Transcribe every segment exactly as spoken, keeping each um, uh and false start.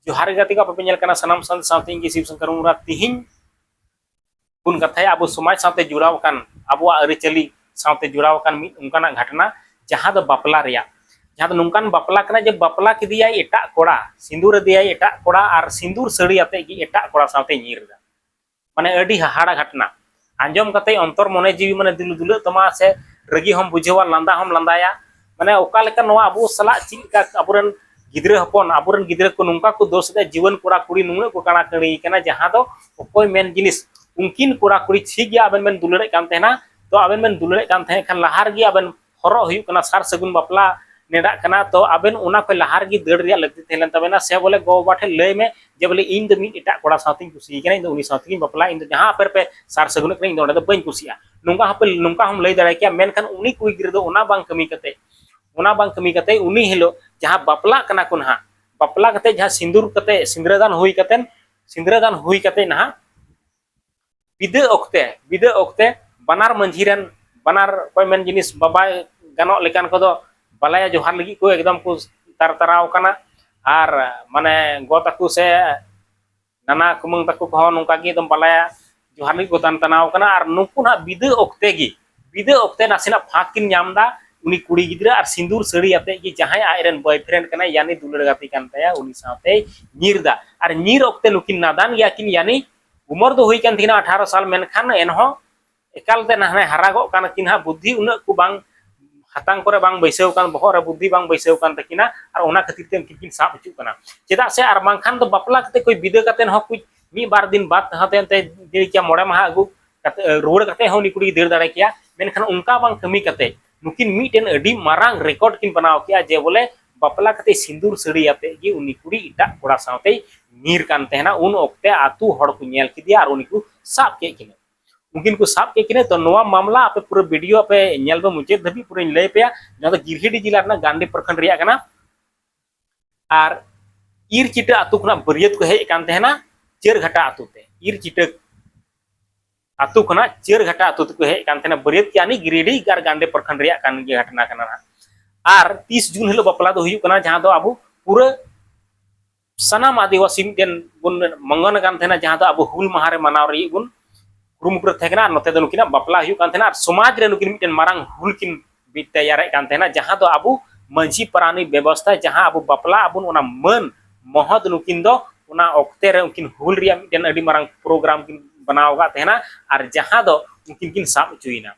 ᱡᱚᱦᱟᱨ ᱜᱮ ᱜᱟᱛᱮ ᱠᱚ, ᱟᱯᱮ ᱯᱮ ᱧᱮᱞ ᱠᱟᱱᱟ ᱥᱟᱱᱟᱢ ᱥᱟᱶᱛᱮ, ᱥᱟᱶᱛᱮ ᱤᱧ ᱜᱮ ᱥᱤᱵ ᱥᱚᱝᱠᱚᱨ ᱢᱩᱨᱢᱩ᱾ ᱛᱤᱦᱤᱧ ᱵᱚᱱ ᱠᱟᱛᱷᱟᱭᱟ ᱟᱵᱚ ᱥᱚᱢᱟᱡᱽ ᱥᱟᱶᱛᱮ ᱡᱚᱲᱟᱣ ᱟᱠᱟᱱ, ᱟᱵᱚᱣᱟᱜ ᱟᱹᱨᱤᱪᱟᱹᱞᱤ ᱥᱟᱶᱛᱮ ᱡᱚᱲᱟᱣ ᱟᱠᱟᱱ ᱢᱤᱫ ᱚᱱᱠᱟᱱᱟᱜ ᱜᱷᱚᱴᱚᱱᱟ, ᱡᱟᱦᱟᱸ ᱫᱚ ᱵᱟᱯᱞᱟ ᱨᱮᱭᱟᱜ, ᱡᱟᱦᱟᱸ ᱫᱚ ᱱᱚᱝᱠᱟᱱ ᱵᱟᱯᱞᱟ ᱠᱟᱱᱟ ᱡᱮ ᱵᱟᱯᱞᱟ ᱠᱮᱫᱮᱭᱟᱭ ᱮᱴᱟᱜ ᱠᱚᱲᱟ, ᱥᱤᱸᱫᱩᱨ ᱟᱫᱮᱭᱟᱭ ᱮᱴᱟᱜ ᱠᱚᱲᱟ ᱟᱨ ᱥᱤᱸᱫᱩᱨ ᱥᱟᱹᱲᱤ ᱟᱛᱮ ᱜᱮ ᱮᱴᱟᱜ ᱠᱚᱲᱟ ᱥᱟᱶᱛᱮ ᱧᱤᱨ ᱮᱫᱟ᱾ ᱢᱟᱱᱮ ᱟᱹᱰᱤ ᱦᱟᱦᱟᱲᱟ ᱜᱷᱚᱴᱚᱱᱟ᱾ ᱟᱸᱡᱚᱢ ᱠᱟᱛᱮ ᱚᱱᱛᱚᱨ ᱢᱚᱱᱮ ᱡᱤᱣᱤ ᱢᱟᱱᱮ ᱫᱩᱞ ᱫᱩᱞᱟᱹᱜ ᱛᱟᱢᱟ, ᱥᱮ ᱨᱟᱹᱜᱤ ᱦᱚᱢ ᱵᱩᱡᱷᱟᱹᱣᱟ, ᱞᱟᱸᱫᱟ ᱦᱚᱢ ᱞᱟᱸᱫᱟᱭᱟ᱾ ᱢᱟᱱᱮ ᱚᱠᱟ ᱞᱮᱠᱟ ᱱᱚᱣᱟ ᱟᱵᱚ ᱥᱟᱞᱟᱜ ᱪᱮᱫ ᱞᱮᱠᱟ ᱟᱵᱚᱨᱮᱱ ᱜᱤᱫᱽᱨᱟᱹ ᱦᱚᱯᱚᱱ, ᱟᱵᱚᱨᱮᱱ ᱜᱤᱫᱽᱨᱟᱹ ᱠᱚ ᱱᱚᱝᱠᱟ ᱠᱚ ᱫᱳᱥ ᱮᱫᱟ, ᱡᱩᱣᱟᱹᱱ ᱠᱚᱲᱟ ᱠᱩᱲᱤ ᱱᱩᱱᱟᱹᱜ ᱠᱚ ᱠᱟᱲᱟ ᱠᱟᱹᱲᱤ ᱠᱟᱱᱟ, ᱡᱟᱦᱟᱸ ᱫᱚ ᱚᱠᱚᱭ ᱢᱮᱱ ᱡᱤᱱᱤᱥ, ᱩᱱᱠᱤᱱ ᱠᱚᱲᱟ ᱠᱩᱲᱤ ᱴᱷᱤᱠ ᱜᱮᱭᱟ, ᱟᱵᱮᱱ ᱵᱮᱱ ᱫᱩᱞᱟᱹᱲᱮᱫ ᱠᱟᱱ ᱛᱟᱦᱮᱱᱟ, ᱛᱚ ᱟᱵᱮᱱ ᱵᱮᱱ ᱫᱩᱞᱟᱹᱲᱮᱫ ᱠᱟᱱ ᱛᱟᱦᱮᱸ ᱠᱷᱟᱱ ᱞᱟᱦᱟ ᱨᱮᱜᱮ ᱟᱵᱮᱱ ᱦᱚᱨᱚᱜ ᱦᱩᱭᱩᱜ ᱠᱟᱱᱟ, ᱥᱟᱨ ᱥᱟᱹᱜᱩᱱ ᱵᱟᱯᱞᱟ ᱱᱮᱰᱟᱜ ᱠᱟᱱᱟ, ᱛᱚ ᱟᱵᱮᱱ ᱚᱱᱟ ᱠᱷᱚᱱ ᱞᱟᱦᱟ ᱨᱮᱜᱮ ᱫᱟᱹᱲ ᱨᱮᱭᱟᱜ ᱞᱟᱹᱠᱛᱤ ᱛᱟᱦᱮᱸ ᱞᱮᱱ ᱛᱟᱵᱮᱱᱟ, ᱥᱮ ᱵᱚᱞᱮ ᱜᱚ ᱵᱟᱵᱟ ᱴᱷᱮᱱ ᱞᱟᱹᱭ ᱢᱮ ᱡᱮ ᱵᱚᱞᱮ ᱤᱧ ᱫᱚ ᱢᱤᱫ ᱮᱴᱟᱜ ᱠᱚᱲᱟ ᱥᱟᱶᱛᱮᱧ ᱠᱩᱥᱤ ᱠᱟᱱᱟ, ᱤᱧ ᱫᱚ ᱩᱱᱤ ᱥᱟᱶ ᱛᱮᱜᱮᱧ ᱵᱟᱯᱞᱟᱜᱼᱟ, ᱤᱧ ᱫᱚ ᱡᱟᱦᱟᱸ ᱟᱯᱮ ᱨᱮᱯᱮ ᱥᱟᱨ ᱥᱟᱹᱜᱩᱱᱚᱜ ᱠᱟᱱᱟ, ᱤᱧ ᱫᱚ ᱚᱸᱰᱮ ᱫᱚ ᱵᱟᱹᱧ ᱠᱩᱥᱤᱜᱼᱟ᱾ ᱱᱚᱝᱠᱟ ᱦᱚᱸᱯᱮ, ᱱᱚᱝᱠᱟ ᱦᱚᱸᱢ ᱞᱟᱹᱭ ᱫᱟᱲᱮ ᱠᱮᱭᱟ, ᱢᱮᱱᱠᱷᱟᱱ ᱩᱱᱤ ᱠᱩᱲᱤ ᱜᱤᱫᱽᱨᱟᱹ ᱫᱚ ᱚᱱᱟ ᱵᱟᱝ ᱠᱟᱹᱢᱤ ᱠᱟᱛᱮ, ᱚᱱᱟ ᱵᱟᱝ ᱠᱟᱹᱢᱤ ᱠᱟᱛᱮ ᱩᱱᱤ ᱦᱤᱞᱳᱜ ᱡᱟᱦᱟᱸ ᱵᱟᱯᱞᱟᱜ ᱠᱟᱱᱟ ᱠᱚ ᱱᱟᱦᱟᱜ, ᱵᱟᱯᱞᱟ ᱠᱟᱛᱮ ᱡᱟᱦᱟᱸ ᱥᱤᱸᱫᱩᱨ ᱠᱟᱛᱮ, ᱥᱤᱸᱫᱽᱨᱟᱹᱫᱟᱱ ᱦᱩᱭ ᱠᱟᱛᱮ, ᱥᱤᱸᱫᱽᱨᱟᱹᱫᱟᱱ ᱦᱩᱭ ᱠᱟᱛᱮ ᱱᱟᱦᱟᱜ ᱵᱤᱫᱟᱹ ᱚᱠᱛᱮ, ᱵᱤᱫᱟᱹ ᱚᱠᱛᱮ ᱵᱟᱱᱟᱨ ᱢᱟᱹᱡᱷᱤ ᱨᱮᱱ, ᱵᱟᱱᱟᱨ ᱚᱠᱚᱭ ᱢᱮᱱ ᱡᱤᱱᱤᱥ ᱵᱟᱵᱟᱭ ᱜᱟᱱᱚᱜ ᱞᱮᱠᱟᱱ ᱠᱚᱫᱚ ᱵᱟᱞᱟᱭᱟ ᱡᱚᱦᱟᱨ ᱞᱟᱹᱜᱤᱫ ᱠᱚ ᱮᱠᱫᱚᱢ ᱠᱚ ᱛᱟᱨ ᱛᱟᱨᱟᱣ ᱠᱟᱱᱟ᱾ ᱟᱨ ᱢᱟᱱᱮ ᱜᱚ ᱛᱟᱠᱚ ᱥᱮ ᱱᱟᱱᱟ ᱠᱩᱢᱟᱹᱝ ᱛᱟᱠᱚ ᱠᱚᱦᱚᱸ ᱱᱚᱝᱠᱟ ᱜᱮ ᱮᱠᱫᱚᱢ ᱵᱟᱞᱟᱭᱟ ᱡᱚᱦᱟᱨ ᱞᱟᱹᱜᱤᱫ ᱠᱚ ᱛᱟᱱ ᱛᱟᱱᱟᱣ ᱠᱟᱱᱟ᱾ ᱟᱨ ᱱᱩᱠᱩ ᱱᱟᱜ ᱵᱤᱫᱟᱹ ᱚᱠᱛᱮ ᱜᱮ, ᱵᱤᱫᱟᱹ ᱚᱠᱛᱮ ᱱᱟᱥᱮᱱᱟᱜ ᱯᱷᱟᱸᱠ ᱠᱤᱱ ᱧᱟᱢ ᱮᱫᱟ᱾ ᱩᱱᱤ ᱠᱩᱲᱤ ᱜᱤᱫᱽᱨᱟᱹ ᱟᱨ ᱥᱤᱸᱫᱩᱨ ᱥᱟᱹᱲᱤ ᱟᱛᱮ ᱜᱮ ᱡᱟᱦᱟᱸᱭ ᱟᱡᱨᱮᱱ boyfriend ᱠᱟᱱᱟᱭ, ᱭᱟᱱᱤ ᱫᱩᱞᱟᱹᱲ ᱜᱟᱛᱮ ᱠᱟᱱ ᱛᱟᱭᱟ, ᱩᱱᱤ ᱥᱟᱶᱛᱮᱭ ᱧᱤᱨ ᱮᱫᱟ᱾ ᱟᱨ ᱧᱤᱨ ᱚᱠᱛᱮ ᱱᱩᱠᱤᱱ ᱱᱟᱫᱟᱱ ᱜᱮᱭᱟ ᱠᱤᱱ, ᱭᱟᱱᱤ ᱩᱢᱚᱨ ᱫᱚ ᱦᱩᱭ ᱠᱟᱱ ᱛᱟᱹᱠᱤᱱᱟ ᱟᱴᱷᱟᱨᱚ ᱥᱟᱞ, ᱢᱮᱱᱠᱷᱟᱱ ᱮᱱᱦᱚᱸ ᱮᱠᱟᱞ ᱛᱮ ᱱᱟᱦᱟᱜ ᱦᱟᱨᱟᱜᱚᱜ ᱠᱟᱱᱟ ᱠᱤᱱ ᱦᱟᱸᱜ, ᱵᱩᱫᱽᱫᱷᱤ ᱩᱱᱟᱹᱜ ᱠᱚ ᱵᱟᱝ, ᱦᱟᱛᱟᱝ ᱠᱚᱨᱮ ᱵᱟᱝ ᱵᱟᱹᱭᱥᱟᱹᱣ ᱠᱟᱱ, ᱵᱚᱦᱚᱜ ᱨᱮ ᱵᱩᱫᱽᱫᱷᱤ ᱵᱟᱝ ᱵᱟᱹᱭᱥᱟᱹᱣ ᱠᱟᱱ ᱛᱟᱹᱠᱤᱱᱟ, ᱟᱨ ᱚᱱᱟ ᱠᱷᱟᱹᱛᱤᱨ ᱛᱮ ᱩᱱᱠᱤᱱ ᱠᱤᱱ ᱥᱟᱵ ᱦᱚᱪᱚᱜ ᱠᱟᱱᱟ᱾ ᱪᱮᱫᱟᱜ ᱥᱮ ᱟᱨ ᱵᱟᱝᱠᱷᱟᱱ ᱫᱚ ᱵᱟᱯᱞᱟ ᱠᱟᱛᱮ ᱠᱚ ᱵᱤᱫᱟᱹ ᱠᱟᱛᱮ ᱦᱚᱸ ᱠᱚ ᱢᱤᱫ ᱵᱟᱨ ᱫᱤᱱ ᱵᱟᱫ ᱦᱟᱱᱛᱮ ᱱᱟᱛᱮ ᱡᱮᱞᱮᱠᱟ ᱢᱚᱬᱮ ᱢᱟᱦᱟ ᱟᱹᱜᱩ ᱠᱟᱛᱮ, ᱨᱩᱣᱟᱹᱲ ᱠᱟᱛᱮ ᱦᱚᱸ ᱩᱱᱤ ᱠᱩᱲᱤ ᱫᱟᱹᱲ ᱫᱟᱲᱮ ᱠᱮᱭᱟ, ᱢᱮᱱᱠᱷᱟᱱ ᱚᱱᱠᱟ ᱵᱟᱝ ᱠᱟᱹᱢᱤ ᱠᱟᱛᱮ ᱱᱩᱠᱤᱱ ᱢᱤᱫᱴᱮᱱ ᱟᱹᱰᱤ ᱢᱟᱨᱟᱝ record ᱠᱤᱱ ᱵᱮᱱᱟᱣ ᱠᱮᱜᱼᱟ ᱡᱮ ᱵᱚᱞᱮ ᱵᱟᱯᱞᱟ ᱠᱟᱛᱮ ᱥᱤᱸᱫᱩᱨ ᱥᱟᱹᱲᱤ ᱟᱛᱮ ᱜᱮ ᱩᱱᱤ ᱠᱩᱲᱤ ᱮᱴᱟᱜ ᱠᱚᱲᱟ ᱥᱟᱶᱛᱮᱭ ᱧᱤᱨ ᱠᱟᱱ ᱛᱟᱦᱮᱱᱟ᱾ ᱩᱱ ᱚᱠᱛᱮ ᱟᱹᱛᱩ ᱦᱚᱲ ᱠᱚ ᱧᱮᱞ ᱠᱮᱫᱮᱭᱟ ᱟᱨ ᱩᱱᱤ ᱠᱚ ᱥᱟᱵ ᱠᱮᱫ ᱠᱤᱱᱟ᱾ ᱩᱱᱠᱤᱱ ᱠᱚ ᱥᱟᱵ ᱠᱮᱫ ᱠᱤᱱᱟ᱾ ᱛᱚ ᱱᱚᱣᱟ ᱢᱟᱢᱞᱟ ᱟᱯᱮ ᱯᱩᱨᱟᱹ video ᱟᱯᱮ ᱧᱮᱞ ᱯᱮ, ᱢᱩᱪᱟᱹᱫ ᱫᱷᱟᱹᱵᱤᱡ ᱯᱩᱨᱟᱹᱧ ᱞᱟᱹᱭ ᱯᱮᱭᱟ᱾ ᱱᱚᱣᱟ ᱫᱚ ᱜᱤᱨᱦᱤᱰᱤ ᱡᱮᱞᱟ ᱨᱮᱱᱟᱜ ᱜᱟᱱᱰᱤ ᱯᱨᱚᱠᱷᱚᱸᱰ ᱨᱮᱭᱟᱜ ᱠᱟᱱᱟ᱾ ᱟᱨ ᱤᱨ ᱪᱤᱴᱟᱹ ᱟᱹᱛᱩ ᱠᱷᱚᱱᱟᱜ ᱵᱟᱹᱨᱭᱟᱹᱛ ᱠᱚ ᱦᱮᱡ ᱠᱟᱱ ᱛᱟᱦᱮᱱᱟ ᱪᱟᱹᱨ ᱜᱷᱟᱴᱟ ᱟᱹᱛᱩ ᱛᱮ᱾ ᱤᱨ ᱪᱤᱴᱟᱹ ᱟᱹᱛᱩ ᱠᱷᱚᱱᱟᱜ ᱪᱟᱹᱨ ᱜᱷᱟᱴᱟ ᱟᱹᱛᱩ ᱛᱮᱠᱚ ᱦᱮᱡ ᱠᱟᱱ ᱛᱟᱦᱮᱱᱟ ᱵᱟᱹᱨᱭᱟᱹᱛ, ᱭᱟᱱᱤ ᱜᱤᱨᱤᱰᱤ ᱟᱨ ᱜᱟᱱᱰᱮ ᱯᱨᱚᱠᱷᱚᱸᱰ ᱨᱮᱭᱟᱜ ᱠᱟᱱ ᱜᱮ ᱜᱷᱚᱴᱚᱱᱟ ᱠᱟᱱᱟ ᱱᱟᱦᱟᱜ᱾ ᱟᱨ ᱛᱤᱥ ᱡᱩᱱ ᱦᱤᱞᱳᱜ ᱵᱟᱯᱞᱟ ᱫᱚ ᱦᱩᱭᱩᱜ ᱠᱟᱱᱟ, ᱡᱟᱦᱟᱸ ᱫᱚ ᱟᱵᱚ ᱯᱩᱨᱟᱹ ᱥᱟᱱᱟᱢ ᱟᱹᱫᱤᱵᱟᱹᱥᱤ ᱢᱤᱫᱴᱮᱱ ᱵᱚᱱ ᱢᱚᱝᱜᱚᱱ ᱠᱟᱱ ᱛᱟᱦᱮᱱᱟ, ᱡᱟᱦᱟᱸ ᱫᱚ ᱟᱵᱚ ᱦᱩᱞ ᱢᱟᱦᱟ ᱨᱮ ᱢᱟᱱᱟᱣ ᱨᱮᱭᱟᱜ ᱵᱚᱱ ᱠᱩᱨᱩᱢᱩᱴᱩ ᱨᱮ ᱛᱟᱦᱮᱸ ᱠᱟᱱᱟ᱾ ᱟᱨ ᱱᱚᱛᱮ ᱫᱚ ᱱᱩᱠᱤᱱᱟᱜ ᱵᱟᱯᱞᱟ ᱦᱩᱭᱩᱜ ᱠᱟᱱ ᱛᱟᱦᱮᱱᱟ, ᱟᱨ ᱥᱚᱢᱟᱡᱽ ᱨᱮ ᱱᱩᱠᱤᱱ ᱢᱤᱫᱴᱮᱱ ᱢᱟᱨᱟᱝ ᱦᱩᱞ ᱠᱤᱱ ᱵᱤᱫ ᱛᱮᱭᱟᱨᱮᱫ ᱠᱟᱱ ᱛᱟᱦᱮᱱᱟ, ᱡᱟᱦᱟᱸ ᱫᱚ ᱟᱵᱚ ᱢᱟᱹᱡᱷᱤ ᱯᱟᱨᱟᱱᱤᱠ ᱵᱮᱵᱚᱥᱛᱷᱟ, ᱡᱟᱦᱟᱸ ᱟᱵᱚ ᱵᱟᱯᱞᱟ ᱟᱵᱚᱱ, ᱚᱱᱟ ᱢᱟᱹᱱ ᱢᱚᱦᱚᱛ ᱱᱩᱠᱤᱱ ᱫᱚ ᱚᱱᱟ ᱚᱠᱛᱮ ᱨᱮ ᱩᱱᱠᱤᱱ ᱦᱩᱞ ᱨᱮᱭᱟᱜ ᱢᱤᱫᱴᱮᱱ ᱟᱹᱰᱤ ᱢᱟᱨᱟᱝ ᱯᱨᱳᱜᱨᱟᱢ ᱠᱤᱱ ᱵᱮᱱᱟᱣ ᱟᱠᱟᱫ ᱛᱟᱦᱮᱱᱟ, ᱟᱨ ᱡᱟᱦᱟᱸ ᱫᱚ ᱩᱱᱠᱤᱱ ᱠᱤᱱ ᱥᱟᱵ ᱦᱚᱪᱚᱭᱮᱱᱟ᱾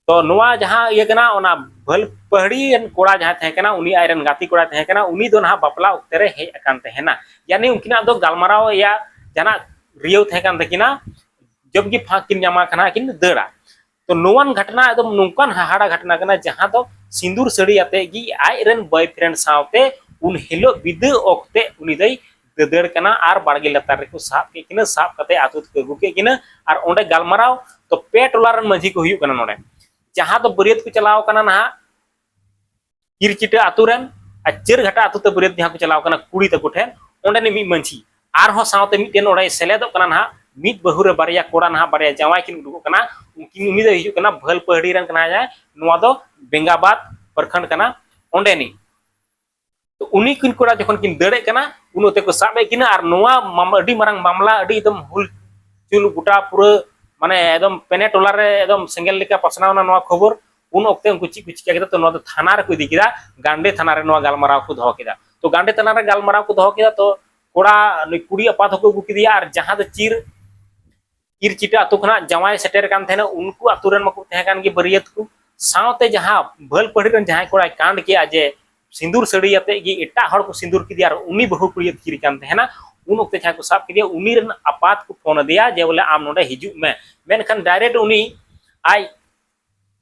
ᱛᱚ ᱱᱚᱣᱟ ᱡᱟᱦᱟᱸ ᱤᱭᱟᱹ ᱠᱟᱱᱟ, ᱚᱱᱟ ᱵᱷᱟᱹᱞᱯᱟᱹᱦᱲᱤ ᱨᱮᱱ ᱠᱚᱲᱟ ᱡᱟᱦᱟᱸᱭ ᱛᱟᱦᱮᱸ ᱠᱟᱱᱟ, ᱩᱱᱤ ᱟᱡᱨᱮᱱ ᱜᱟᱛᱮ ᱠᱚᱲᱟᱭ ᱛᱟᱦᱮᱸ ᱠᱟᱱᱟ, ᱩᱱᱤ ᱫᱚ ᱱᱟᱦᱟᱜ ᱵᱟᱯᱞᱟ ᱚᱠᱛᱮ ᱨᱮ ᱦᱮᱡ ᱟᱠᱟᱱ ᱛᱟᱦᱮᱱᱟ᱾ ᱭᱟᱱᱤ ᱩᱱᱠᱤᱱᱟᱜ ᱫᱚ ᱜᱟᱞᱢᱟᱨᱟᱣ ᱭᱟ ᱡᱟᱦᱟᱱᱟᱜ ᱨᱤᱭᱟᱹᱣ ᱛᱟᱦᱮᱸ ᱠᱟᱱ ᱛᱟᱹᱠᱤᱱᱟ, ᱡᱚᱵ ᱜᱮ ᱯᱷᱟᱸᱠ ᱠᱤᱱ ᱧᱟᱢᱟ ᱠᱷᱟᱱ ᱠᱤᱱ ᱫᱟᱹᱲᱟ᱾ ᱛᱚ ᱱᱚᱣᱟᱱ ᱜᱷᱚᱴᱱᱟ ᱮᱠᱫᱚᱢ ᱱᱚᱝᱠᱟᱱ ᱦᱟᱦᱟᱲᱟ ᱜᱷᱚᱴᱱᱟ ᱠᱟᱱᱟ, ᱡᱟᱦᱟᱸ ᱫᱚ ᱥᱤᱸᱫᱩᱨ ᱥᱟᱹᱲᱤ ᱟᱛᱮ ᱜᱮ ᱟᱡ ᱨᱮᱱ ᱵᱚᱭᱯᱷᱨᱮᱱᱰ ᱥᱟᱶᱛᱮ ᱩᱱ ᱦᱤᱞᱳᱜ ᱵᱤᱫᱟᱹ ᱚᱠᱛᱮ ᱩᱱᱤ ᱫᱚᱭ ᱫᱟᱹᱫᱟᱹᱲ ᱠᱟᱱᱟ ᱟᱨ ᱵᱟᱲᱜᱮ ᱞᱟᱛᱟᱨ ᱨᱮᱠᱚ ᱥᱟᱵ ᱠᱮᱫ ᱠᱤᱱᱟ᱾ ᱥᱟᱵ ᱠᱟᱛᱮ ᱟᱹᱛᱩ ᱛᱮᱠᱚ ᱟᱹᱜᱩ ᱠᱮᱫ ᱠᱤᱱᱟ ᱟᱨ ᱚᱸᱰᱮ ᱜᱟᱞᱢᱟᱨᱟᱣ᱾ ᱛᱚ ᱯᱮ ᱴᱚᱞᱟ ᱨᱮᱱ ᱢᱟᱹᱡᱷᱤ ᱠᱚ ᱦᱩᱭᱩᱜ ᱠᱟᱱᱟ ᱱᱚᱰᱮ, ᱡᱟᱦᱟᱸ ᱫᱚ ᱵᱟᱹᱨᱭᱟᱹᱛ ᱠᱚ ᱪᱟᱞᱟᱣ ᱠᱟᱱᱟ ᱱᱟᱦᱟᱜ ᱠᱤᱨᱪᱤᱴᱟᱹ ᱟᱹᱛᱩ ᱨᱮᱱ, ᱟᱨ ᱪᱟᱹᱨ ᱜᱷᱟᱴᱟ ᱟᱹᱛᱩ ᱛᱮ ᱵᱟᱹᱨᱭᱟᱹᱛ ᱡᱟᱦᱟᱸ ᱠᱚ ᱪᱟᱞᱟᱣ ᱠᱟᱱᱟ ᱠᱩᱲᱤ ᱛᱟᱠᱚ ᱴᱷᱮᱱ, ᱚᱸᱰᱮ ᱱᱤᱡ ᱢᱤᱫ ᱢᱟᱹᱡᱷᱤ, ᱟᱨᱦᱚᱸ ᱥᱟᱶᱛᱮ ᱢᱤᱫᱴᱮᱱ ᱚᱸᱰᱮ ᱥᱮᱞᱮᱫᱚᱜ ᱠᱟᱱᱟ ᱱᱟᱦᱟᱜ, ᱢᱤᱫ ᱵᱟᱹᱦᱩ ᱨᱮ ᱵᱟᱨᱭᱟ ᱠᱚᱲᱟ ᱱᱟᱦᱟᱜ, ᱵᱟᱨᱭᱟ ᱡᱟᱶᱟᱭ ᱠᱤᱱ ᱩᱰᱩᱠᱚᱜ ᱠᱟᱱᱟ᱾ ᱩᱱᱠᱤᱱ, ᱩᱱᱤ ᱫᱚᱭ ᱦᱤᱡᱩᱜ ᱠᱟᱱᱟ ᱵᱷᱟᱹᱞ ᱯᱟᱹᱦᱲᱤ ᱨᱮᱱ ᱠᱟᱱᱟᱭ, ᱱᱚᱣᱟ ᱫᱚ ᱵᱮᱝᱜᱟᱵᱟᱫ ᱯᱨᱚᱠᱷᱚᱸᱰ ᱠᱟᱱᱟ ᱚᱸᱰᱮᱱᱤᱡ᱾ ᱛᱚ ᱩᱱᱤ ᱠᱤᱱ ᱠᱚᱲᱟ ᱡᱚᱠᱷᱚᱱ ᱠᱤᱱ ᱫᱟᱹᱲᱮᱫ ᱠᱟᱱᱟ, ᱩᱱ ᱚᱠᱛᱮ ᱠᱚ ᱥᱟᱵ ᱮᱫ ᱠᱤᱱᱟ ᱟᱨ ᱱᱚᱣᱟ ᱢᱟᱢ-, ᱟᱹᱰᱤ ᱢᱟᱨᱟᱝ ᱢᱟᱢᱞᱟ, ᱟᱹᱰᱤ ᱮᱠᱫᱚᱢ ᱦᱩᱞ ᱪᱩᱞ ᱜᱚᱴᱟ ᱯᱩᱨᱟᱹ ᱢᱟᱱᱮ ᱮᱠᱫᱚᱢ ᱯᱮᱱᱮ ᱴᱚᱞᱟ ᱨᱮ ᱮᱠᱫᱚᱢ ᱥᱮᱸᱜᱮᱞ ᱞᱮᱠᱟ ᱯᱟᱥᱱᱟᱣ ᱮᱱᱟ ᱱᱚᱣᱟ ᱠᱷᱚᱵᱚᱨ᱾ ᱩᱱ ᱚᱠᱛᱮ ᱩᱱᱠᱩ ᱪᱮᱫ ᱠᱚ ᱪᱤᱠᱟ ᱠᱮᱫᱟ, ᱛᱚ ᱱᱚᱣᱟ ᱫᱚ ᱛᱷᱟᱱᱟ ᱨᱮᱠᱚ ᱤᱫᱤ ᱠᱮᱫᱟ, ᱜᱟᱱᱰᱮ ᱛᱷᱟᱱᱟ ᱨᱮ ᱱᱚᱣᱟ ᱜᱟᱞᱢᱟᱨᱟᱣ ᱠᱚ ᱫᱚᱦᱚ ᱠᱮᱫᱟ᱾ ᱛᱚ ᱜᱟᱱᱰᱮ ᱛᱷᱟᱱᱟ ᱨᱮ ᱜᱟᱞᱢᱟᱨᱟᱣ ᱠᱚ ᱫᱚᱦᱚ ᱠᱮᱫᱟ, ᱛᱚ ᱠᱚᱲᱟ, ᱱᱩᱭ ᱠᱩᱲᱤ ᱟᱯᱟᱛ ᱦᱚᱸᱠᱚ ᱟᱹᱜᱩ ᱠᱮᱫᱮᱭᱟ ᱟᱨ ᱡᱟᱦᱟᱸ ᱫᱚ ᱪᱤᱨ ᱠᱤᱨᱪᱤᱴᱟᱹ ᱟᱹᱛᱩ ᱠᱷᱚᱱᱟᱜ ᱡᱟᱶᱟᱭ ᱥᱮᱴᱮᱨ ᱠᱟᱱ ᱛᱟᱦᱮᱱᱟ, ᱩᱱᱠᱩ ᱟᱹᱛᱩ ᱨᱮᱱ ᱢᱟᱠᱚ ᱛᱟᱦᱮᱸ ᱠᱟᱱ ᱜᱮ ᱵᱟᱹᱨᱭᱟᱹᱛ ᱠᱚ, ᱥᱟᱶᱛᱮ ᱡᱟᱦᱟᱸ ᱵᱷᱟᱹᱞ ᱯᱟᱹᱦᱲᱤ ᱨᱮᱱ ᱡᱟᱦᱟᱸᱭ ᱠᱚᱲᱟᱭ ᱠᱟᱸᱰ ᱠᱮᱜᱼᱟ ᱡᱮ ᱥᱤᱸᱫᱩᱨ ᱥᱟᱹᱲᱤ ᱟᱛᱮ ᱜᱮ ᱮᱴᱟᱜ ᱦᱚᱲ ᱠᱚ ᱥᱤᱸᱫᱩᱨ ᱠᱮᱫᱮᱭᱟ ᱟᱨ ᱩᱱᱤ ᱵᱟᱹᱦᱩ ᱠᱩᱲᱤ ᱟᱹᱛᱠᱤᱨ ᱠᱟᱱ ᱛᱟᱦᱮᱱᱟ, ᱩᱱ ᱚᱠᱛᱮ ᱡᱟᱦᱟᱸᱭ ᱠᱚ ᱥᱟᱵ ᱠᱮᱫᱮᱭᱟ, ᱩᱱᱤ ᱨᱮᱱ ᱟᱯᱟᱛ ᱠᱚ ᱯᱷᱳᱱ ᱟᱫᱮᱭᱟ ᱡᱮ ᱵᱚᱞᱮ ᱟᱢ ᱱᱚᱰᱮ ᱦᱤᱡᱩᱜ ᱢᱮ᱾ ᱢᱮᱱᱠᱷᱟᱱ ᱰᱟᱭᱨᱮᱠᱴ ᱩᱱᱤ ᱟᱡ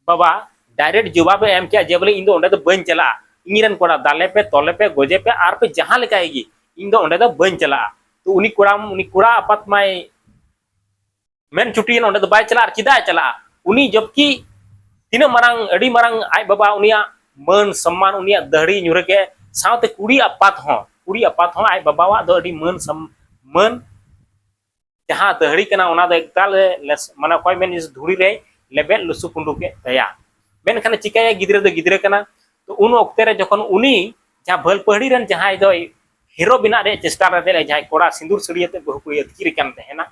ᱵᱟᱵᱟ ᱰᱟᱭᱨᱮᱠᱴ ᱡᱚᱵᱟᱵᱮ ᱮᱢ ᱠᱮᱜᱼᱟ ᱡᱮ ᱵᱚᱞᱮ ᱤᱧ ᱫᱚ ᱚᱸᱰᱮ ᱫᱚ ᱵᱟᱹᱧ ᱪᱟᱞᱟᱜᱼᱟ, ᱤᱧ ᱨᱮᱱ ᱠᱚᱲᱟ ᱫᱟᱞᱮ ᱯᱮ, ᱛᱚᱞᱮ ᱯᱮ, ᱜᱚᱡᱮ ᱯᱮ, ᱟᱨ ᱯᱮ ᱡᱟᱦᱟᱸ ᱞᱮᱠᱟᱭ ᱜᱮ, ᱤᱧ ᱫᱚ ᱚᱸᱰᱮ ᱫᱚ ᱵᱟᱹᱧ ᱪᱟᱞᱟᱜᱼᱟ᱾ ᱛᱚ ᱩᱱᱤ ᱠᱚᱲᱟ, ᱩᱱᱤ ᱠᱚᱲᱟ ᱟᱯᱟᱛ ᱢᱟᱭ ᱢᱮᱱ ᱪᱷᱩᱴᱤᱭᱮᱱ, ᱚᱸᱰᱮ ᱫᱚ ᱵᱟᱭ ᱪᱟᱞᱟᱜᱼᱟ᱾ ᱟᱨ ᱪᱮᱫᱟᱜ ᱮ ᱪᱟᱞᱟᱜᱼᱟ? ᱩᱱᱤ ᱡᱚᱵᱠᱤ ᱛᱤᱱᱟᱹᱜ ᱢᱟᱨᱟᱝ, ᱟᱹᱰᱤ ᱢᱟᱨᱟᱝ ᱟᱡ ᱵᱟᱵᱟ, ᱩᱱᱤᱭᱟᱜ ᱢᱟᱹᱱ ᱥᱚᱢᱢᱟᱱ, ᱩᱱᱤᱭᱟᱜ ᱫᱟᱹᱦᱲᱤ ᱧᱩᱨᱮ ᱠᱮᱫ ᱥᱟᱶᱛᱮ ᱠᱩᱲᱤ ᱟᱯᱟᱛ ᱦᱚᱸ, ᱠᱩᱲᱤ ᱟᱯᱟᱛ ᱦᱚᱸ ᱟᱡ ᱵᱟᱵᱟᱣᱟᱜ ᱫᱚ ᱟᱹᱰᱤ ᱢᱟᱹᱱ ᱥᱚᱢ-, ᱢᱟᱹᱱ ᱡᱟᱦᱟᱸ ᱫᱟᱹᱦᱲᱤ ᱠᱟᱱᱟ ᱚᱱᱟ ᱫᱚ ᱮᱠᱟᱞ ᱞᱮᱥ-, ᱢᱟᱱᱮ ᱚᱠᱚᱭ ᱢᱮᱱ ᱡᱤᱱᱤᱥ ᱫᱷᱩᱲᱤ ᱨᱮᱭ ᱞᱮᱵᱮᱫ ᱞᱩᱥᱩ ᱯᱩᱸᱰᱩ ᱠᱮᱫ ᱛᱟᱭᱟ᱾ ᱢᱮᱱᱠᱷᱟᱱ ᱪᱤᱠᱟᱹᱭᱟ, ᱜᱤᱫᱽᱨᱟᱹ ᱫᱚ ᱜᱤᱫᱽᱨᱟᱹ ᱠᱟᱱᱟ᱾ ᱛᱚ ᱩᱱ ᱚᱠᱛᱮ ᱨᱮ ᱡᱚᱠᱷᱚᱱ ᱩᱱᱤ ᱡᱟᱦᱟᱸ ᱵᱷᱟᱹᱞ ᱯᱟᱹᱦᱲᱤ ᱨᱮᱱ ᱡᱟᱦᱟᱸᱭ ᱫᱚᱭ ᱦᱤᱨᱳ ᱵᱮᱱᱟᱜ ᱨᱮᱭᱟᱜ ᱪᱮᱥᱴᱟ ᱨᱮ ᱡᱟᱦᱟᱸᱭ ᱠᱚᱲᱟ ᱥᱤᱸᱫᱩᱨ ᱥᱟᱹᱲᱤᱭᱟᱹ ᱛᱮ ᱵᱟᱹᱦᱩ ᱠᱩᱲᱤ ᱟᱹᱛᱠᱤᱨ ᱠᱟᱱ ᱛᱟᱦᱮᱱᱟ,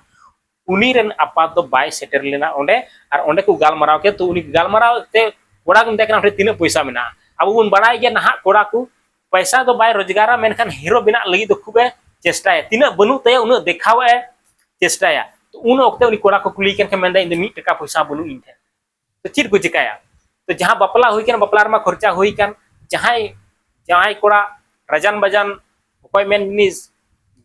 ᱩᱱᱤ ᱨᱮᱱ ᱟᱯᱟᱛ ᱫᱚ ᱵᱟᱭ ᱥᱮᱴᱮᱨ ᱞᱮᱱᱟ ᱚᱸᱰᱮ᱾ ᱟᱨ ᱚᱸᱰᱮ ᱠᱚ ᱜᱟᱞᱢᱟᱨᱟᱣ ᱠᱮᱫ, ᱛᱚ ᱩᱱᱤ ᱜᱟᱞᱢᱟᱨᱟᱣ ᱛᱮ ᱠᱚᱲᱟ ᱠᱚ ᱢᱮᱛᱟᱭ ᱠᱟᱱᱟ, "ᱚᱸᱰᱮ ᱛᱤᱱᱟᱹᱜ ᱯᱚᱭᱥᱟ ᱢᱮᱱᱟᱜᱼᱟ?" ᱟᱵᱚ ᱵᱚᱱ ᱵᱟᱲᱟᱭ ᱜᱮᱭᱟ ᱱᱟᱦᱟᱜ ᱠᱚᱲᱟ ᱠᱚ ᱯᱚᱭᱥᱟ ᱫᱚ ᱵᱟᱭ ᱨᱳᱡᱽᱜᱟᱨᱟ, ᱢᱮᱱᱠᱷᱟᱱ ᱦᱤᱨᱳ ᱵᱮᱱᱟᱜ ᱞᱟᱹᱜᱤᱫ ᱫᱚ ᱠᱷᱩᱵ ᱮ ᱪᱮᱥᱴᱟᱭᱟ, ᱛᱤᱱᱟᱹᱜ ᱵᱟᱹᱱᱩᱜ ᱛᱟᱭᱟ ᱩᱱᱟᱹᱜ ᱫᱮᱠᱷᱟᱣ ᱮ ᱪᱮᱥᱴᱟᱭᱟ᱾ ᱛᱚ ᱩᱱ ᱚᱠᱛᱮ ᱩᱱᱤ ᱠᱚᱲᱟ ᱠᱚ ᱠᱩᱞᱤᱭᱮ ᱠᱟᱱ ᱠᱷᱟᱱ ᱢᱮᱱᱫᱟᱭ, "ᱤᱧ ᱫᱚ ᱢᱤᱫ ᱴᱟᱠᱟ ᱯᱚᱭᱥᱟ ᱵᱟᱹᱱᱩᱜ ᱤᱧ ᱴᱷᱮᱱ᱾" ᱛᱚ ᱪᱮᱫ ᱠᱚ ᱪᱤᱠᱟᱹᱭᱟ? ᱛᱚ ᱡᱟᱦᱟᱸ ᱵᱟᱯᱞᱟ ᱦᱩᱭ ᱠᱟᱱ, ᱵᱟᱯᱞᱟ ᱨᱮᱢᱟ ᱠᱷᱚᱨᱪᱟ ᱦᱩᱭ ᱠᱟᱱ, ᱡᱟᱦᱟᱸᱭ ᱡᱟᱶᱟᱭ ᱠᱚᱲᱟ ᱨᱟᱡᱟᱱ ᱵᱟᱡᱟᱱ ᱚᱠᱚᱭ ᱢᱮᱱ ᱡᱤᱱᱤᱥ,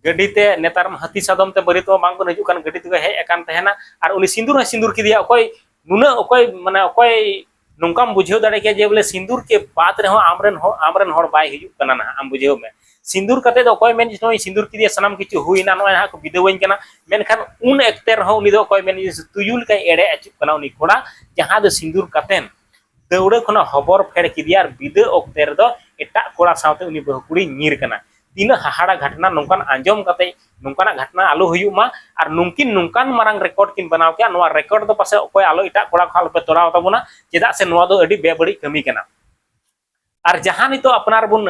ᱜᱟᱹᱰᱤ ᱛᱮ, ᱱᱮᱛᱟᱨ ᱢᱟ ᱦᱟᱹᱛᱤ ᱥᱟᱫᱚᱢ ᱛᱮ ᱵᱟᱹᱨᱭᱟᱹᱛ ᱢᱟ ᱵᱟᱝ ᱵᱚᱱ ᱦᱤᱡᱩᱜ ᱠᱟᱱ, ᱜᱟᱹᱰᱤ ᱛᱮᱜᱮ ᱦᱮᱡ ᱟᱠᱟᱱ ᱛᱟᱦᱮᱱᱟ᱾ ᱟᱨ ᱩᱱᱤ ᱥᱤᱸᱫᱩᱨ ᱦᱚᱸᱭ ᱥᱤᱸᱫᱩᱨ ᱠᱮᱫᱮᱭᱟ᱾ ᱚᱠᱚᱭ ᱱᱩᱱᱟᱹᱜ, ᱚᱠᱚᱭ ᱢᱟᱱᱮ ᱚᱠᱚᱭ ᱱᱚᱝᱠᱟᱢ ᱵᱩᱡᱷᱟᱹᱣ ᱫᱟᱲᱮ ᱠᱮᱭᱟ ᱡᱮ ᱵᱚᱞᱮ ᱥᱤᱸᱫᱩᱨ ᱠᱮ ᱵᱟᱫ ᱨᱮᱦᱚᱸ ᱟᱢᱨᱮᱱ ᱦᱚᱲ, ᱟᱢᱨᱮᱱ ᱦᱚᱲ ᱵᱟᱭ ᱦᱤᱡᱩᱜ ᱠᱟᱱᱟ ᱱᱟᱦᱟᱜ, ᱟᱢ ᱵᱩᱡᱷᱟᱹᱣ ᱢᱮ᱾ ᱥᱤᱸᱫᱩᱨ ᱠᱟᱛᱮ ᱫᱚ ᱚᱠᱚᱭ ᱢᱮᱱ ᱡᱮ ᱱᱚᱜᱼᱚᱭ ᱥᱤᱸᱫᱩᱨ ᱠᱮᱫᱮᱭᱟ, ᱥᱟᱱᱟᱢ ᱠᱤᱪᱷᱩ ᱦᱩᱭᱱᱟ, ᱱᱚᱜᱼᱚᱭ ᱱᱟᱦᱟᱜ ᱠᱚ ᱵᱤᱫᱟᱹᱣᱟᱹᱧ ᱠᱟᱱᱟ, ᱢᱮᱱᱠᱷᱟᱱ ᱩᱱ ᱮᱠᱛᱮ ᱨᱮᱦᱚᱸ ᱩᱱᱤ ᱫᱚ ᱚᱠᱚᱭ ᱢᱮᱱ ᱡᱮ ᱛᱩᱭᱩ ᱞᱮᱠᱟᱭ ᱮᱲᱮ ᱟᱹᱪᱩᱨᱚᱜ ᱠᱟᱱᱟ ᱩᱱᱤ ᱠᱚᱲᱟ, ᱡᱟᱦᱟᱸ ᱫᱚ ᱥᱤᱸᱫᱩᱨ ᱠᱟᱛᱮᱱ ᱫᱟᱹᱣᱲᱟᱹ ᱠᱷᱚᱱᱟᱜ ᱦᱚᱵᱚᱨ ᱯᱷᱮᱰ ᱠᱮᱫᱮᱭᱟ ᱟᱨ ᱵᱤᱫᱟᱹ ᱚᱠᱛᱮ ᱨᱮᱫᱚ ᱮᱴᱟᱜ ᱠᱚᱲᱟ ᱥᱟᱶᱛᱮ ᱩᱱᱤ ᱵᱟᱹᱦᱩ ᱠᱩᱲᱤ ᱧᱤᱨ ᱠᱟᱱᱟ᱾ ᱛᱤᱱᱟᱹᱜ ᱦᱟᱦᱟᱲᱟ ᱜᱷᱟᱴᱱᱟ, ᱱᱚᱝᱠᱟᱱ ᱟᱸᱡᱚᱢ ᱠᱟᱛᱮ ᱱᱚᱝᱠᱟᱱᱟᱜ ᱜᱷᱟᱴᱱᱟ ᱟᱞᱚ ᱦᱩᱭᱩᱜ ᱢᱟ᱾ ᱟᱨ ᱱᱩᱝᱠᱤᱱ ᱱᱚᱝᱠᱟᱱ ᱢᱟᱨᱟᱝ ᱨᱮᱠᱚᱨᱰ ᱠᱤᱱ ᱵᱮᱱᱟᱣ ᱠᱮᱜᱼᱟ, ᱱᱚᱣᱟ ᱨᱮᱠᱚᱨᱰ ᱫᱚ ᱯᱟᱥᱮᱡ ᱚᱠᱚᱭ ᱟᱞᱚ ᱮᱴᱟᱜ ᱠᱚᱲᱟ ᱠᱚ ᱟᱞᱚᱯᱮ ᱛᱚᱨᱟᱣ ᱛᱟᱵᱚᱱᱟ, ᱪᱮᱫᱟᱜ ᱥᱮ ᱱᱚᱣᱟ ᱫᱚ ᱟᱹᱰᱤ ᱵᱮᱵᱟᱹᱲᱤᱡ ᱠᱟᱹᱢᱤ ᱠᱟᱱᱟ᱾ ᱟᱨ ᱡᱟᱦᱟᱸ ᱱᱤᱛᱚᱜ ᱟᱯᱱᱟᱨ ᱵᱚᱱ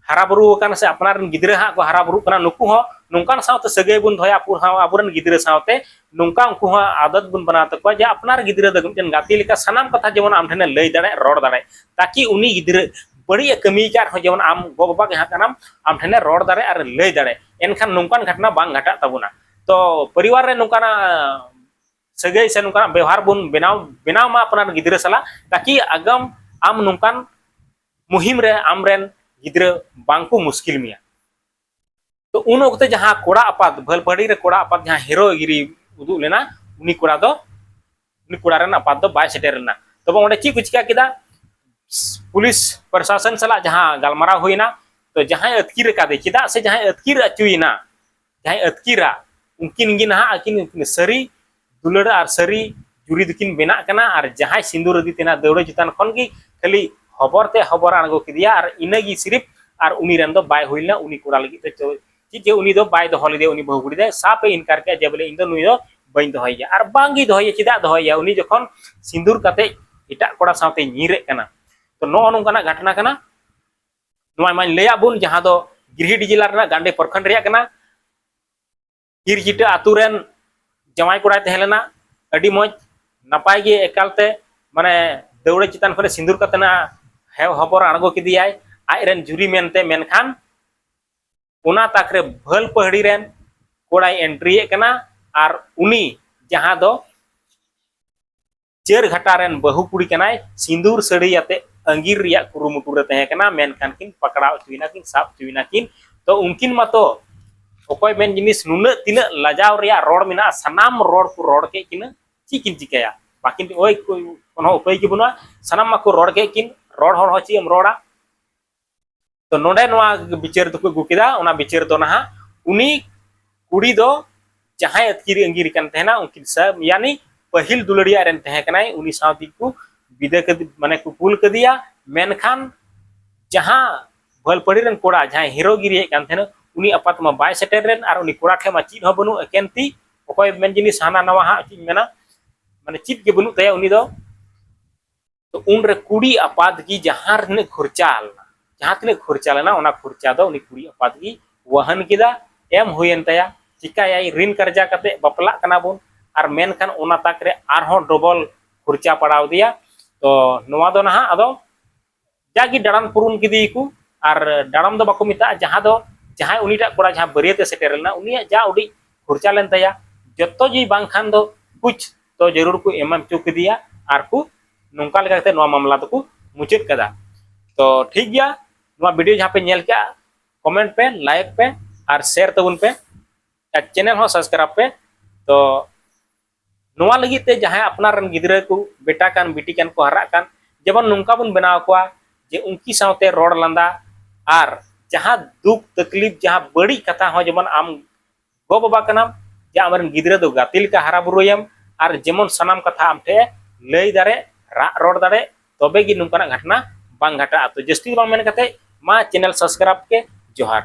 ᱦᱟᱨᱟ ᱵᱩᱨᱩ ᱟᱠᱟᱱ ᱥᱮ ᱟᱯᱱᱟᱨ ᱨᱮᱱ ᱜᱤᱫᱽᱨᱟᱹ ᱦᱟᱸᱜ ᱠᱚ ᱦᱟᱨᱟ ᱵᱩᱨᱩᱜ ᱠᱟᱱᱟ, ᱱᱩᱠᱩ ᱦᱚᱸ ᱱᱚᱝᱠᱟᱱ ᱥᱟᱶᱛᱮ ᱥᱟᱹᱜᱟᱹᱭ ᱵᱚᱱ ᱫᱚᱦᱚᱭᱟ ᱟᱵᱚ ᱦᱚᱸ ᱟᱵᱚᱨᱮᱱ ᱜᱤᱫᱽᱨᱟᱹ ᱥᱟᱶᱛᱮ, ᱱᱚᱝᱠᱟ ᱩᱱᱠᱩ ᱦᱚᱸ ᱟᱫᱚᱛ ᱵᱚᱱ ᱵᱮᱱᱟᱣ ᱛᱟᱠᱚᱣᱟ ᱡᱮ ᱟᱯᱱᱟᱨ ᱜᱤᱫᱽᱨᱟᱹ ᱫᱚ ᱢᱤᱫᱴᱮᱱ ᱜᱟᱛᱮ ᱞᱮᱠᱟ ᱥᱟᱱᱟᱢ ᱠᱟᱛᱷᱟ ᱡᱮᱢᱚᱱ ᱟᱢ ᱴᱷᱮᱱᱮ ᱞᱟᱹᱭ ᱫᱟᱲᱮᱭᱟᱜ, ᱨᱚᱲ ᱫᱟᱲᱮᱭᱟᱜ, ᱛᱟᱠᱤ ᱩᱱᱤ ᱜᱤᱫᱽᱨᱟᱹ ᱵᱟᱹᱲᱤᱡ ᱮ ᱠᱟᱹᱢᱤ ᱟᱠᱟᱫ ᱨᱮᱦᱚᱸ ᱡᱮᱢᱚᱱ ᱟᱢ ᱜᱚ-ᱵᱟᱵᱟ ᱜᱮ ᱦᱟᱸᱜ ᱠᱟᱱᱟᱢ, ᱟᱢ ᱴᱷᱮᱱᱮ ᱨᱚᱲ ᱫᱟᱲᱮᱭᱟᱜ ᱟᱨ ᱞᱟᱹᱭ ᱫᱟᱲᱮᱭᱟᱜ, ᱮᱱᱠᱷᱟᱱ ᱱᱚᱝᱠᱟᱱ ᱜᱷᱟᱴᱱᱟ ᱵᱟᱝ ᱜᱷᱟᱴᱟᱜ ᱛᱟᱵᱚᱱᱟ᱾ ᱛᱚ ᱯᱚᱨᱤᱵᱟᱨ ᱨᱮ ᱱᱚᱝᱠᱟᱱᱟᱜ ᱥᱟᱹᱜᱟᱹᱭ ᱥᱮ ᱱᱚᱝᱠᱟᱱᱟᱜ ᱵᱮᱣᱦᱟᱨ ᱵᱚᱱ ᱵᱮᱱᱟᱣ, ᱵᱮᱱᱟᱣ ᱢᱟ ᱟᱯᱱᱟᱨ ᱜᱤᱫᱽᱨᱟᱹ ᱥᱟᱞᱟᱜ, ᱛᱟᱠᱤ ᱟᱜᱟᱢ ᱟᱢ ᱱᱚᱝᱠᱟᱱ ᱢᱩᱦᱤᱢ ᱨᱮ ᱟᱢᱨᱮᱱ ᱜᱤᱫᱽᱨᱟᱹ ᱵᱟᱝ ᱠᱚ ᱢᱩᱥᱠᱤᱞ ᱢᱮᱭᱟ᱾ ᱛᱚ ᱩᱱ ᱚᱠᱛᱮ ᱡᱟᱦᱟᱸ ᱠᱚᱲᱟ ᱟᱯᱟᱛ, ᱵᱷᱟᱹᱞᱯᱟᱹᱲᱤ ᱨᱮ ᱠᱚᱲᱟ ᱟᱯᱟᱛ ᱡᱟᱦᱟᱸ ᱦᱤᱨᱳ ᱜᱤᱨᱤ ᱩᱫᱩᱜ ᱞᱮᱱᱟ, ᱩᱱᱤ ᱠᱚᱲᱟ ᱫᱚ, ᱩᱱᱤ ᱠᱚᱲᱟ ᱨᱮᱱ ᱟᱯᱟᱛ ᱫᱚ ᱵᱟᱭ ᱥᱮᱴᱮᱨ ᱞᱮᱱᱟ᱾ ᱛᱚᱵᱮ ᱚᱸᱰᱮ ᱪᱮᱫ ᱠᱚ ᱪᱤᱠᱟ ᱠᱮᱫᱟ? ᱯᱩᱞᱤᱥ ᱯᱨᱚᱥᱟᱥᱚᱱ ᱥᱟᱞᱟᱜ ᱡᱟᱦᱟᱸ ᱜᱟᱞᱢᱟᱨᱟᱣ ᱦᱩᱭᱱᱟ, ᱛᱚ ᱡᱟᱦᱟᱸᱭ ᱟᱹᱛᱠᱤᱨ ᱟᱠᱟᱫᱮ, ᱪᱮᱫᱟᱜ ᱥᱮ ᱡᱟᱦᱟᱸᱭ ᱟᱹᱛᱠᱤᱨ ᱦᱚᱪᱚᱭᱮᱱᱟ, ᱡᱟᱦᱟᱸᱭ ᱟᱹᱛᱠᱤᱨᱟ, ᱩᱱᱠᱤᱱ ᱜᱮ ᱱᱟᱦᱟᱜ ᱟᱹᱠᱤᱱ ᱥᱟᱹᱨᱤ ᱫᱩᱞᱟᱹᱲ ᱟᱨ ᱥᱟᱹᱨᱤ ᱡᱩᱨᱤ ᱫᱚᱠᱤᱱ ᱵᱮᱱᱟᱜ ᱠᱟᱱᱟ᱾ ᱟᱨ ᱡᱟᱦᱟᱸᱭ ᱥᱤᱸᱫᱩᱨ ᱟᱫᱮ ᱛᱟᱦᱮᱱᱟ ᱫᱟᱹᱣᱲᱟᱹ ᱪᱮᱛᱟᱱ ᱠᱷᱚᱱ ᱜᱮ ᱠᱷᱟᱹᱞᱤ ᱦᱚᱵᱚᱨ ᱛᱮ ᱦᱚᱵᱚᱨ ᱟᱬᱜᱚ ᱠᱮᱫᱮᱭᱟ, ᱟᱨ ᱤᱱᱟᱹᱜᱮ ᱥᱤᱨᱤᱯ, ᱟᱨ ᱩᱱᱤ ᱨᱮᱱ ᱫᱚ ᱵᱟᱭ ᱦᱩᱭ ᱞᱮᱱᱟ᱾ ᱩᱱᱤ ᱠᱚᱲᱟ ᱞᱟᱹᱜᱤᱫ ᱛᱮ ᱪᱮᱫ ᱡᱮ ᱩᱱᱤ ᱫᱚ ᱵᱟᱭ ᱫᱚᱦᱚ ᱞᱮᱫᱮᱭᱟ, ᱩᱱᱤ ᱵᱟᱹᱦᱩ ᱠᱩᱲᱤ ᱫᱚ ᱥᱟᱯ ᱮ ᱤᱱᱠᱟᱨ ᱠᱮᱫᱼᱟ ᱡᱮ ᱵᱚᱞᱮ ᱤᱧ ᱫᱚ ᱱᱩᱭ ᱫᱚ ᱵᱟᱹᱧ ᱫᱚᱦᱚᱭᱮᱭᱟ᱾ ᱟᱨ ᱵᱟᱝᱜᱮ ᱫᱚᱦᱚᱭᱮᱭᱟ, ᱪᱮᱫᱟᱜ ᱫᱚᱦᱚᱭᱮᱭᱟ? ᱩᱱᱤ ᱡᱚᱠᱷᱚᱱ ᱥᱤᱸᱫᱩᱨ ᱠᱟᱛᱮ ᱮᱴᱟᱜ ᱠᱚᱲᱟ ᱥᱟᱶᱛᱮ ᱧᱤᱨᱮᱫ ᱠᱟᱱᱟ᱾ ᱛᱚ ᱱᱚᱜᱼᱚ ᱱᱚᱝᱠᱟᱱᱟᱜ ᱜᱷᱟᱴᱱᱟ ᱠᱟᱱᱟ᱾ ᱱᱚᱣᱟ ᱢᱟᱧ ᱞᱟᱹᱭᱟᱫ ᱵᱚᱱ, ᱡᱟᱦᱟᱸ ᱫᱚ ᱜᱤᱨᱤᱰᱤ ᱡᱮᱞᱟ ᱨᱮᱱᱟᱜ ᱜᱟᱱᱰᱮ ᱯᱨᱚᱠᱷᱚᱸᱰ ᱨᱮᱭᱟᱜ ᱠᱟᱱᱟ᱾ ᱦᱤᱨᱡᱤᱴᱟᱹ ᱟᱛᱳ ᱨᱮᱱ ᱡᱟᱶᱟᱭ ᱠᱚᱲᱟᱭ ᱛᱟᱦᱮᱸ ᱞᱮᱱᱟ᱾ ᱟᱹᱰᱤ ᱢᱚᱡᱽ, ᱱᱟᱯᱟᱭ ᱜᱮ ᱮᱠᱟᱞᱛᱮ, ᱢᱟᱱᱮ, ᱫᱟᱹᱣᱲᱟᱹ ᱪᱮᱛᱟᱱ ᱠᱷᱚᱱ ᱥᱤᱸᱫᱩᱨ ᱠᱟᱛᱮ ᱱᱟ ᱦᱮᱣ ᱦᱚᱵᱚᱨ ᱟᱬᱜᱚ ᱠᱮᱫᱮᱭᱟᱭ ᱟᱡ ᱨᱮᱱ ᱡᱩᱨᱤ ᱢᱮᱱᱛᱮ᱾ ᱢᱮᱱᱠᱷᱟᱱ ᱚᱱᱟ ᱛᱟᱠ ᱨᱮ ᱵᱷᱟᱹᱞ ᱯᱟᱹᱦᱲᱤ ᱨᱮᱱ ᱠᱚᱲᱟᱭ ᱮᱱᱴᱨᱤᱭᱮᱫ ᱠᱟᱱᱟ ᱟᱨ ᱩᱱᱤ ᱡᱟᱦᱟᱸ ᱫᱚ ᱪᱟᱹᱨ ᱜᱷᱟᱴᱟ ᱨᱮᱱ ᱵᱟᱹᱦᱩ ᱠᱩᱲᱤ ᱠᱟᱱᱟᱭ, ᱥᱤᱸᱫᱩᱨ ᱥᱟᱹᱲᱤ ᱟᱛᱮ ᱟᱸᱜᱤᱨ ᱨᱮᱭᱟᱜ ᱠᱩᱨᱩᱢᱩᱴᱩ ᱨᱮ ᱛᱟᱦᱮᱸ ᱠᱟᱱᱟ, ᱢᱮᱱᱠᱷᱟᱱ ᱠᱤᱱ ᱯᱟᱠᱲᱟᱣ ᱦᱚᱪᱚᱭᱮᱱᱟ ᱠᱤᱱ, ᱥᱟᱵ ᱦᱚᱪᱚᱭᱮᱱᱟ ᱠᱤᱱ᱾ ᱛᱚ ᱩᱱᱠᱤᱱ ᱢᱟᱛᱚ ᱚᱠᱚᱭ ᱢᱮᱱ ᱡᱤᱱᱤᱥ ᱱᱩᱱᱟᱹᱜ ᱛᱤᱱᱟᱹᱜ ᱞᱟᱡᱟᱣ ᱨᱮᱭᱟᱜ ᱨᱚᱲ ᱢᱮᱱᱟᱜᱼᱟ, ᱥᱟᱱᱟᱢ ᱨᱚᱲ ᱠᱚ ᱨᱚᱲ ᱠᱮᱫ ᱠᱤᱱᱟ᱾ ᱪᱮᱫ ᱠᱤᱱ ᱪᱤᱠᱟᱹᱭᱟ? ᱵᱟᱠᱤᱱ ᱳᱭ ᱠᱳ-, ᱠᱳᱱᱳ ᱩᱯᱟᱹᱭ ᱜᱮ ᱵᱟᱹᱱᱩᱜᱼᱟ᱾ ᱥᱟᱱᱟᱢ ᱢᱟᱠᱚ ᱨᱚᱲ ᱠᱮᱫ ᱠᱤᱱ, ᱨᱚᱲ ᱦᱚᱲ ᱦᱚᱸ ᱪᱮᱫ ᱮᱢ ᱨᱚᱲᱟ? ᱛᱚ ᱱᱚᱰᱮ ᱱᱚᱣᱟ ᱵᱤᱪᱟᱹᱨ ᱫᱚᱠᱚ ᱟᱹᱜᱩ ᱠᱮᱫᱟ᱾ ᱚᱱᱟ ᱵᱤᱪᱟᱹᱨ ᱫᱚ ᱱᱟᱦᱟᱜ ᱩᱱᱤ ᱠᱩᱲᱤ ᱫᱚ ᱡᱟᱦᱟᱸᱭ ᱟᱹᱛᱠᱤᱨ ᱟᱸᱜᱤᱨ ᱠᱟᱱ ᱛᱟᱦᱮᱱᱟ, ᱩᱱᱠᱤᱱ ᱥᱟᱶ, ᱭᱟᱱᱤ ᱯᱟᱹᱦᱤᱞ ᱫᱩᱞᱟᱹᱲᱤᱭᱟᱹ ᱨᱮᱱ ᱛᱟᱦᱮᱸ ᱠᱟᱱᱟᱭ, ᱩᱱᱤ ᱥᱟᱶ ᱛᱮᱜᱮ ᱠᱚ ᱵᱤᱫᱟᱹ ᱠᱮᱫ-, ᱢᱟᱱᱮ ᱠᱚ ᱠᱩᱞ ᱠᱮᱫᱮᱭᱟ᱾ ᱢᱮᱱᱠᱷᱟᱱ ᱡᱟᱦᱟᱸ ᱵᱷᱟᱹᱞᱯᱟᱹᱲᱤ ᱨᱮᱱ ᱠᱚᱲᱟ, ᱡᱟᱦᱟᱸᱭ ᱦᱤᱨᱳ ᱜᱤᱨᱤᱭᱮᱫ ᱠᱟᱱ ᱛᱟᱦᱮᱱᱟ, ᱩᱱᱤ ᱟᱯᱟᱛ ᱢᱟ ᱵᱟᱭ ᱥᱮᱴᱮᱨ ᱞᱮᱱ ᱟᱨ ᱩᱱᱤ ᱠᱚᱲᱟ ᱴᱷᱮᱱ ᱢᱟ ᱪᱮᱫ ᱦᱚᱸ ᱵᱟᱹᱱᱩᱜ, ᱮᱠᱮᱱ ᱛᱤ᱾ ᱚᱠᱚᱭ ᱢᱮᱱ ᱡᱤᱱᱤᱥ ᱦᱟᱱᱟ ᱱᱟᱣᱟ ᱦᱟᱸᱜ ᱪᱮᱫ ᱤᱧ ᱢᱮᱱᱟ, ᱢᱟᱱᱮ ᱪᱮᱫ ᱜᱮ ᱵᱟᱹᱱᱩᱜ ᱛᱟᱭᱟ ᱩᱱᱤ ᱫᱚ᱾ ᱛᱚ ᱩᱱᱨᱮ ᱠᱩᱲᱤ ᱟᱯᱟᱛ ᱜᱮ ᱡᱟᱦᱟᱸ ᱛᱤᱱᱟᱹᱜ ᱠᱷᱚᱨᱪᱟ ᱞᱮᱱᱟ, ᱡᱟᱦᱟᱸ ᱛᱤᱱᱟᱹᱜ ᱠᱷᱚᱨᱪᱟ ᱞᱮᱱᱟ, ᱚᱱᱟ ᱠᱷᱚᱨᱪᱟ ᱫᱚ ᱩᱱᱤ ᱠᱩᱲᱤ ᱟᱯᱟᱛ ᱜᱮ ᱣᱟᱦᱟᱱ ᱠᱮᱫᱟ, ᱮᱢ ᱦᱩᱭᱮᱱ ᱛᱟᱭᱟ᱾ ᱪᱤᱠᱟᱭᱟᱭ, ᱨᱤᱱ ᱠᱟᱨᱡᱟ ᱠᱟᱛᱮ ᱵᱟᱯᱞᱟᱜ ᱠᱟᱱᱟ ᱵᱚᱱ, ᱟᱨ ᱢᱮᱱᱠᱷᱟᱱ ᱚᱱᱟ ᱛᱟᱠ ᱨᱮ ᱟᱨᱦᱚᱸ ᱰᱚᱵᱚᱞ ᱠᱷᱚᱨᱪᱟ ᱯᱟᱲᱟᱣ ᱫᱮᱭᱟ᱾ ᱛᱚ ᱱᱚᱣᱟ ᱫᱚ ᱱᱟᱦᱟᱜ ᱟᱫᱚ ᱡᱟᱜᱮ ᱰᱟᱲᱟᱢ ᱯᱩᱨᱩᱱ ᱠᱮᱫᱮᱭᱟᱠᱚ, ᱟᱨ ᱰᱟᱲᱟᱢ ᱫᱚ ᱵᱟᱠᱚ ᱢᱮᱛᱟᱜᱼᱟ, ᱡᱟᱦᱟᱸ ᱫᱚ ᱡᱟᱦᱟᱸᱭ ᱩᱱᱤᱴᱟᱜ ᱠᱚᱲᱟ ᱡᱟᱦᱟᱸ ᱵᱟᱹᱨᱭᱟᱹᱛ ᱮ ᱥᱮᱴᱮᱨ ᱞᱮᱱᱟ, ᱩᱱᱤᱭᱟᱜ ᱡᱟ ᱩᱰᱤᱡ ᱠᱷᱚᱨᱪᱟ ᱞᱮᱱ ᱛᱟᱭᱟ, ᱡᱚᱛᱚ ᱡᱩᱫᱤ ᱵᱟᱝᱠᱷᱟᱱ ᱫᱚ ᱠᱩᱪ ᱛᱚ ᱡᱟᱹᱨᱩᱲ ᱠᱚ ᱮᱢ ᱦᱚᱪᱚ ᱠᱮᱫᱮᱭᱟ᱾ ᱟᱨ ᱠᱚ ᱱᱚᱝᱠᱟ ᱞᱮᱠᱟ ᱠᱟᱛᱮ ᱱᱚᱣᱟ ᱢᱟᱢᱞᱟ ᱫᱚᱠᱚ ᱢᱩᱪᱟᱹᱫ ᱠᱟᱫᱟ᱾ ᱛᱚ ᱴᱷᱤᱠ ᱜᱮᱭᱟ, ᱱᱚᱣᱟ ᱵᱷᱤᱰᱤᱭᱳ ᱡᱟᱦᱟᱸ ᱯᱮ ᱧᱮᱞ ᱠᱮᱜᱼᱟ, ᱠᱚᱢᱮᱱᱴ ᱯᱮ, ᱞᱟᱭᱤᱠ ᱯᱮ ᱟᱨ ᱥᱮᱭᱟᱨ ᱛᱟᱵᱚᱱ ᱯᱮ, ᱟᱨ ᱪᱮᱱᱮᱞ ᱦᱚᱸ ᱥᱟᱵᱥᱠᱨᱟᱭᱤᱵ ᱯᱮ᱾ ᱛᱚ ᱱᱚᱣᱟ ᱞᱟᱹᱜᱤᱫ ᱛᱮ ᱡᱟᱦᱟᱸᱭ ᱟᱯᱱᱟᱨ ᱨᱮᱱ ᱜᱤᱫᱽᱨᱟᱹ ᱠᱚ, ᱵᱮᱴᱟ ᱠᱟᱱ, ᱵᱤᱴᱤ ᱠᱟᱱ ᱠᱚ ᱦᱟᱨᱟᱜ ᱠᱟᱱ, ᱡᱮᱢᱚᱱ ᱱᱚᱝᱠᱟ ᱵᱚᱱ ᱵᱮᱱᱟᱣ ᱠᱚᱣᱟ ᱡᱮ ᱩᱱᱠᱤ ᱥᱟᱶᱛᱮ ᱨᱚᱲ ᱞᱟᱸᱫᱟ ᱟᱨ ᱡᱟᱦᱟᱸ ᱫᱩᱠ ᱛᱟᱠᱞᱤᱯ, ᱡᱟᱦᱟᱸ ᱵᱟᱹᱲᱤᱡ ᱠᱟᱛᱷᱟ ᱦᱚᱸ ᱡᱮᱢᱚᱱ ᱟᱢ ᱜᱚ ᱵᱟᱵᱟ ᱠᱟᱱᱟᱢ, ᱡᱮ ᱟᱢᱨᱮᱱ ᱜᱤᱫᱽᱨᱟᱹ ᱫᱚ ᱜᱟᱛᱮ ᱞᱮᱠᱟ ᱦᱟᱨᱟ ᱵᱩᱨᱩᱭᱮᱢ ᱟᱨ ᱡᱮᱢᱚᱱ ᱥᱟᱱᱟᱢ ᱠᱟᱛᱷᱟ ᱟᱢ ᱴᱷᱮᱱ ᱮ ᱞᱟᱹᱭ ᱫᱟᱲᱮ, ᱨᱟᱜ ᱨᱚᱲ ᱫᱟᱲᱮ, ᱛᱚᱵᱮ ᱜᱮ ᱱᱚᱝᱠᱟᱱᱟᱜ ᱜᱷᱚᱴᱱᱟ ᱵᱟᱝ ᱜᱷᱟᱴᱟᱜᱼᱟ᱾ ᱛᱚ ᱡᱟᱹᱥᱛᱤ ᱫᱚ ᱵᱟᱝ ᱢᱮᱱ ᱠᱟᱛᱮ ᱢᱟ ᱪᱮᱱᱮᱞ ᱥᱟᱵᱥᱠᱨᱟᱭᱤᱵ ᱯᱮ᱾ ᱡᱚᱦᱟᱨ᱾